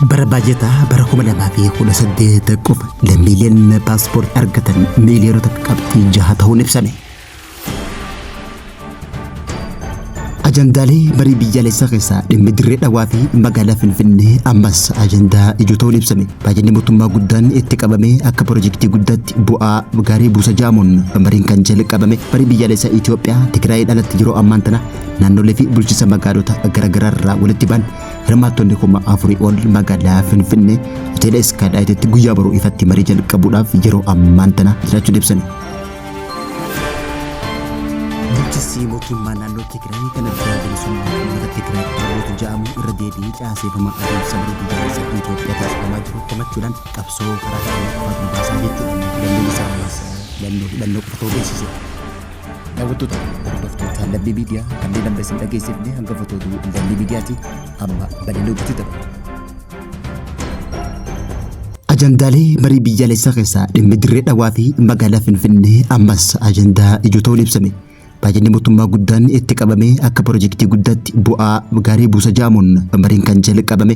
Bara baajataa bara 2018 qofa lammiileen paaspoortii argatan miiliyoonota qabxii jaha ta'uun ibsame. Ajandaalee marii biyyaalessaa keessaa dhimmi Dirree Dhawaa fi magaalaa Finfinnee ammas ajandaa ijoo ta'uun ibsame. Baajanni mootummaa guddaan itti qabamee akka pirojektii guddaatti bu'aa gaarii buusa ja'amuun mariin kan jalqabame marii biyyaalessaa Itoophiyaa Tigraayii alatti yeroo ammaan tana naannolee fi bulchiinsa magaalota garaagaraa irraa walitti ba'an hirmaattonni 4000 ol magaalaa Finfinnee hoteela Iskaalaayititti guyyaa boruu ifatti marii jalqabuudhaaf yeroo ammaan tana jiraachuun ibsame. Bulchiinsi mootummaa naannoo Tigraay kan adda bilisummaa uummata Tigraay Abootu ja'amu irra deebi'ee caaseeffama adeemsa marii biyyaalessaa Itoophiyaa taasifamaa jiru komachuudhaan qabsoo karaa hidhannoo qofaatu nu baasaa jechuudhaan filannoon isaa ammas filannoo hidhannoo qofa ta'uu beeksise. Daawwattoota hordoftoota Lammii Miidiyaa kanneen amma isin dhageessifne hangafoota oduu Lammii Miidiyaati amma bal'ina oduutti dabarra. Ajandaalee marii biyyaalessaa keessaa dhimmi Dirree Dhawaa fi magaalaa Finfinnee ammas ajandaa ijoo ta'uun ibsame. Baajanni mootummaa guddaan itti qabamee akka pirojektii guddaatti bu'aa gaarii buusa ja'amuun mariin kan jalqabame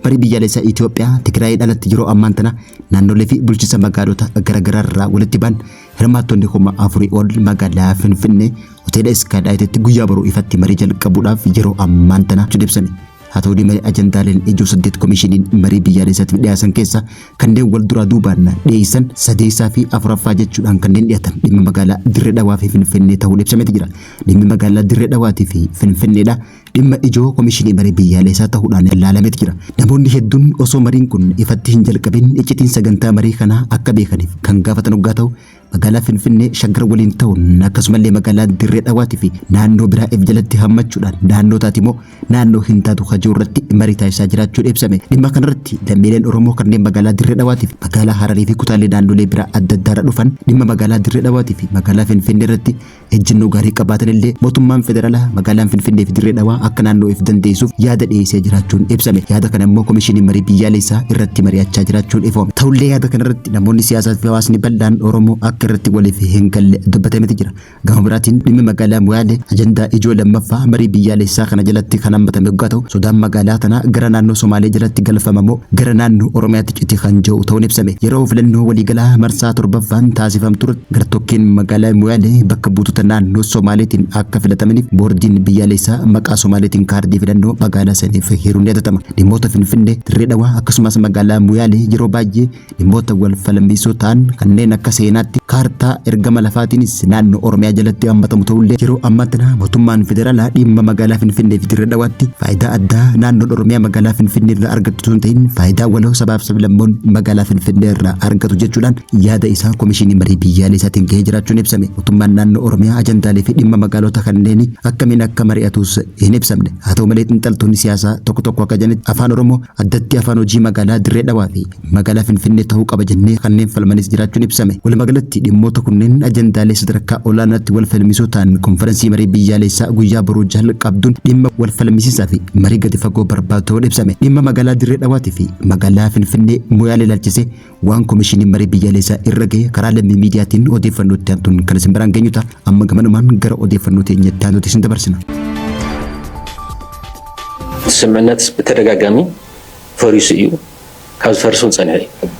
marii biyyaalessaa Itoophiyaa Tigraayii alatti yeroo ammaan tana naannolee fi bulchiinsa magaalota garaagaraa irraa walitti ba'an hirmaattonni 4000 ol magaalaa Finfinnee hoteela Iskaalaayititti guyyaa boruu ifatti marii jalqabuudhaaf yeroo ammaan tana ibsame. Haa ta'u malee ajandaaleen ijoo 8 komishiniin marii biyyaalessaatiif dhiyaatan keessa kanneen wal duraa duubaan dhiyeessan sadeessaa fi afuraffaa jechuudhaan kanneen dhiyaatan dhimma magaalaa Dirree Dhawaa fi Finfinnee ta'uun ibsameeti jira. Dhimmi magaalaa Dirree Dhawaatii fi Finfinneedha dhimma ijoo komishinii marii biyyaalessaa ta'uudhaan ilaalameeti jira. Namoonni hedduun osoo mariin kun ifatti hin jalqabin iccitiin sagantaa marii kanaa akka beekaniif kan gaafatan hoggaa ta'u magaalaa Finfinnee Shaggar waliin ta'uun akkasumallee magaalaa Dirree Dhawaatii fi naannoo biraa if jalatti hammachuudhaan naannoo taati immoo naannoo hin taatu kajoo irratti marii taasisaa jiraachuun ibsame. Dhimma kanarratti lammiileen Oromoo kanneen magaalaa Dirree Dhawaatii fi magaalaa Hararii fi kutaalee naannolee biraa adda addaarra dhufan dhimma magaalaa Dirree Dhawaatii fi magaalaa Finfinnee irratti ejjennoo gaarii qabaatan illee mootummaan federaalaa magaalaan Finfinnee fi Dirree Dhawaa akka naannoo if dandeessuuf yaada dhiyeessee jiraachuun ibsame. Yaada kana immoo komishinii marii biyyaalessaa irratti mari'achaa jiraachuun ifoome. Ta'ullee yaada kana irratti namoonni siyaasaa fi hawaasni bal'aan Oromoo akka irratti waliif hin galle dubbatameeti jira. Gama biraatiin dhimmi magaalaa Moyaalee ajandaa ijoo lammaffaa marii biyyaalessaa kana jalatti kan hammatame yoggaa ta'u sodaan magaalaa tanaa gara naannoo Somaalee jalatti galfama moo gara naannoo Oromiyaatti citi kan jedhu ta'uun ibsame. Yeroo filannoo waliigalaa marsaa torbaffaan taasifamtu gartokkeen magaalaa Moyaalee bakka buutota naannoo Somaaleetiin akka filatamaniif boordiin biyyaalessaa maqaa Somaaleetiin kaardii filannoo magaalaa saniif hiruun ni yaadatama. Dhimmoota Finfinnee, Dirree Dhawaa akkasumas magaalaa Moyaalee yeroo baay'ee dhimmoota wal falmisiisoo ta'an kanneen akka seenaatti kaartaa ergama lafaatiinis naannoo Oromiyaa jalatti hammatamu ta'ullee yeroo ammaa tana mootummaan federaalaa dhimma magaalaa Finfinnee fi Dirree Dhawaatti faayidaa addaa naannoon Oromiyaa magaalaa Finfinnee irraa argattu osoo hin ta'in faayidaa waloo sabaaf sablammoon magaalaa Finfinnee irraa argatu jechuudhaan yaada isaa komishinii marii biyyaalessaatiin gahee jiraachuun ibsame. Mootummaan naannoo Oromiyaa ajandaalee fi dhimma magaalota kanneenii akkamiin akka mari'atus hin ibsamne. Haa ta'u malee xiinxaltoonni siyaasaa tokko tokko akka jedhanitti afaan Oromoo addatti afaan hojii magaalaa Dirree Dhawaa fi magaalaa Finfinnee ta'uu qaba jennee kanneen falmanis jiraachuun ibsame. Walumaa galatti dhimmoota kunneen ajandaalee sadarkaa olaanaatti wal falmisoo ta'an konferansii marii biyyaalessaa guyyaa boruu jalqabduun dhimma wal falmisiisaa fi marii gadi fagoo barbaadu ta'uun ibsame. Dhimma magaalaa Dirree Dhawaatii fi magaalaa Finfinnee Moyaalee ilaalchisee waan komishiniin marii biyyaalessaa irra gahe karaa Lammii Miidiyaatiin odeeffannoo itti aantuun kan isin biraan geenyu ta'a. Amma gamanumaan gara odeeffannoo teenya itti aantuutti isin dabarsina. እቲ ስምምዕነት ብተደጋጋሚ ፈሪሱ እዩ ካብ ዝፈርስ እውን ፀኒሑ እዩ።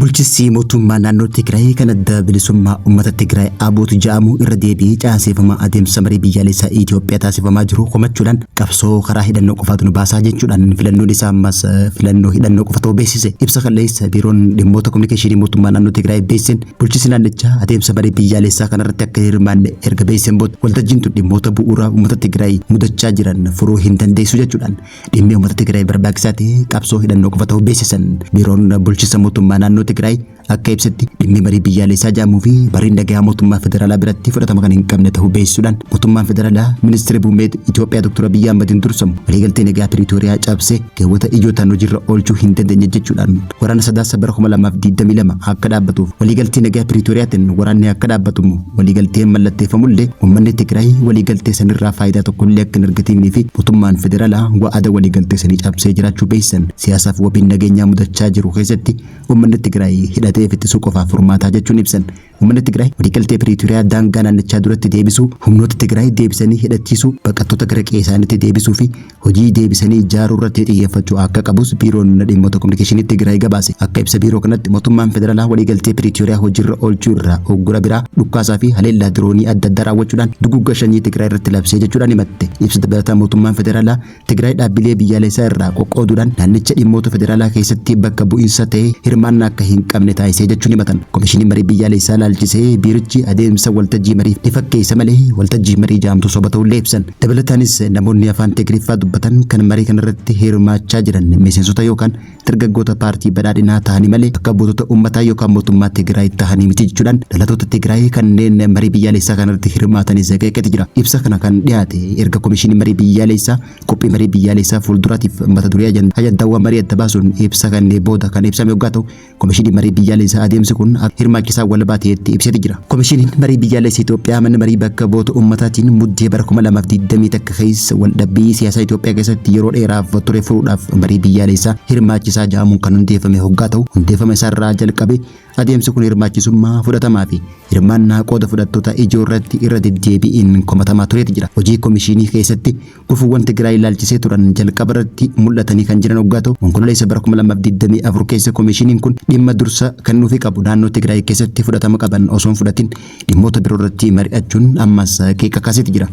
Bulchinsi mootummaa naannoo Tigraay kan adda bilisummaa uummata Tigraay Abootu ja'amu irra deebi'ee caaseeffama adeemsa marii biyyaalessaa Itoophiyaa taasifamaa jiru komachuudhaan qabsoo karaa hidhannoo qofaatu nu baasaa jechuudhaan filannoon isaa ammas filannoo hidhannoo qofa ta'uu beeksise. Ibsa kaleessa biiroon dhimmoota kominikeeshinii mootummaa naannoo Tigraay beeksiseen bulchiinsi naannichaa adeemsa marii biyyaalessaa kanarratti akka hin hirmaanne erga beeksiseen booda waltajjiin tun dhimmoota bu'uuraa uummata Tigraay mudachaa jiran furuu hin dandeessu jechuudhaan dhimmi uummata Tigraay barbaachisaa ta'e qabsoo hidhannoo qofa ta'uu beeksisan. Biiroon bulchiinsa mootummaa naannoo Tigraay akka ibsetti dhimmi marii biyyaalessaa jedhamuu fi mariin nagayaa mootummaa federaalaa biratti fudhatama kan hin qabne ta'uu beeksisuudhaan mootummaan federaalaa ministeera muummee Itoophiyaa Dr. Abiyyi Ahmadiin dursamu waliigaltee nagayaa Piriitooriyaa cabsee keewwata ijootaan hojiirra oolchuu hin dandeenye jechuudhaan waraana sadaasa bara 2022 akka dhaabbatuuf waliigaltee nagayaa Piriitooriyaatiin waraanni akka dhaabbatu waliigalteen mallatteeffamullee uummanni Tigraay waliigaltee sanirraa faayidaa tokkollee akka hin argatinii fi mootummaan federaalaa wa'ada waliigaltee sanii cabsee jiraachuu beeksisan. Siyaasaaf wabiin nageenyaa mudachaa jiru keessatti uummanni Tigraay hidhatee ittisuu qofaaf furmaataa jechuun ibsan. Uummanni Tigraay waliigaltee Piriitooriyaa daangaa naannichaa duratti deebisuu, humnoota Tigraay deebisanii hidhachiisuu, baqattoota gara qe'ee isaaniitti deebisuu fi hojii deebisanii ijaaruu irratti xiyyeeffachuu akka qabus biiroon dhimmoota kominikeeshinii Tigraay gabaase. Akka ibsa biiroo kanatti, mootummaan federaalaa waliigaltee Piriitooriyaa hojiirra oolchuu irraa uggura biraa, dhukkaasaa fi haleellaa diroonii adda addaa raawwachuudhaan duguugga sanyii Tigraay irratti labsee jechuudhaan himatte. Ibsa dabalataa, mootummaan federaalaa Tigraay dhaabbilee biyyaalessaa irraa qoqqooduudhaan naannicha dhimmoota federaalaa keessatti bakka bu'iinsa ta'ee hirmaannaa akka hin qabne taasisee jechuun himatan. Komishinii marii biyyaalessaa laalchisee biirichi adeemsa waltajjii marii ni fakkeessa malee waltajjii marii jaamtu soba ta'ullee ibsan. Dabalataanis, namoonni afaan Tigriffaa dubbatan kan marii kanarratti hirmaachaa jiran miseensota yookaan dargaggoota paartii badhaadhinaa ta'anii malee bakka buutota uummataa yookaan mootummaa Tigraay ta'anii miti jechuudhaan dhalattoota Tigraay kanneen marii biyyaalessaa kanarratti hirmaatanis qeeqeeti jira. Ibsa kana kan dhiyaate erga komishinii marii biyyaalessaa qophii marii biyyaalessaa fuulduraatiif mata duree ajandaawwan marii adda baasuun ibsa kanneen booda kan ibsame yoggaa ta'u, komishinii marii biyyaalessaa adeemsi kun hirmaachisaa walabaa ta'etti ibseeti jira. Komishiniin marii biyyaalessaa Itoophiyaa mana marii bakka bu'oota uummataatiin Muddee bara 2021 keessa waldhabbii siyaasaa Itoophiyaa keessatti yeroo dheeraaf ture furuudhaaf marii biyyaalessaa hirmaachisaa jedhamuun kan hundeeffame hoggaa ta'u, hundeeffama isaarraa jalqabe adeemsi kun hirmaachisummaa, fudhatamaa fi hirmaannaa qooda fudhattoota ijoo irratti irra deddeebi'iin komatamaa tureeti jira. Hojii komishinii keessatti gufuuwwan Tigraay ilaalchisee turan jalqaba irratti mul'atanii kan jiran hoggaa ta'u, Onkololeessa bara 2024 keessa komishiniin kun dhimma dursa kennuufii qabu naannoo Tigraay keessatti fudhatama qaban osoo hin fudhatin dhimmoota biroo irratti mari'achuun ammas qeeqa kaaseeti jira.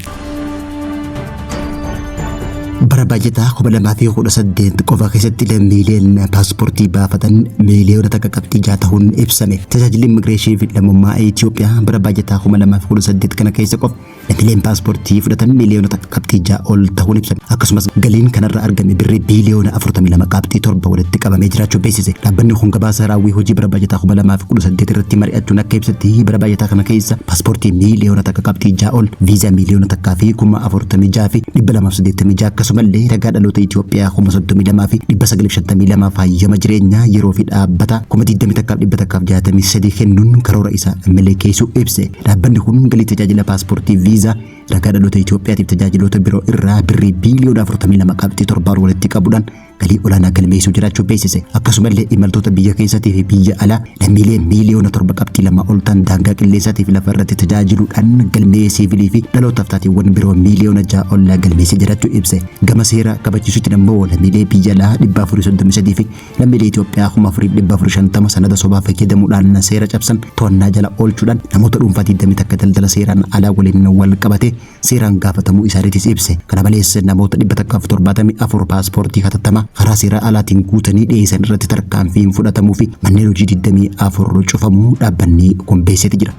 Bara baajataa 2018 qofa keessatti lammiileen paaspoortii baafatan miiliyoona 1.6 ta'uun ibsame. Tajaajilli immigireeshinii fi lammummaa Itoophiyaa bara baajataa 2018 kana keessa qofa lammiileen paaspoortii fudhatan miiliyoona 1.6 ol ta'uun ibsame. Akkasumas galiin kanarraa argame birrii biiliyoona 42.7 walitti qabamee jiraachuu beeksise. Dhaabbanni kun gabaasa raawwii hojii bara baajataa 2018 irratti mari'achuun akka ibsetti, bara baajataa kana keessa paaspoortii miiliyoona 1.6 ol, viizaa 1,046,286, akkasumallee ragaa dhaloota Itoophiyaa 32,952, hayyama jireenyaa yeroo fi dhaabbata 21,163 kennuun karoora isaa milkeessuu ibse. Dhaabbanni kun galii tajaajila paaspoortii, viizaa, ragaa dhaloota Itoophiyaatiif tajaajiloota biroo irraa birrii biiliyoona 42.7 walitti qabuudhaan galii olaanaa galmeessuu jiraachuu beeksise. Akkasumallee imaltoota biyya keessaatii fi biyya alaa lammiilee miiliyoona 7.2 ol ta'an daangaa qilleensaatii fi lafa irratti tajaajiluudhaan galmee siivilii fi dhalootaaf taateewwan biroo miiliyoona 6 ol galmeessee jiraachuu ibse. Gama seera kabachiisuutiin ammoo lammiilee biyya alaa 433 fi lammiilee Itoophiyaa 4450 sanada sobaa fayyadamuudhaan seera cabsan to'annaa jala oolchuudhaan namoota dhuunfaa 21 daldala seeraan alaa waliin wal qabate seeraan gaafatamuu isaaniitis ibse. Kana malees namoota 174 paaspoortii hatattamaa karaa seera alaatiin guutanii dhiyeessan irratti tarkaanfiin fudhatamuu fi manneen hojii 24 cufamuu dhaabbanni kun beeksisee jira.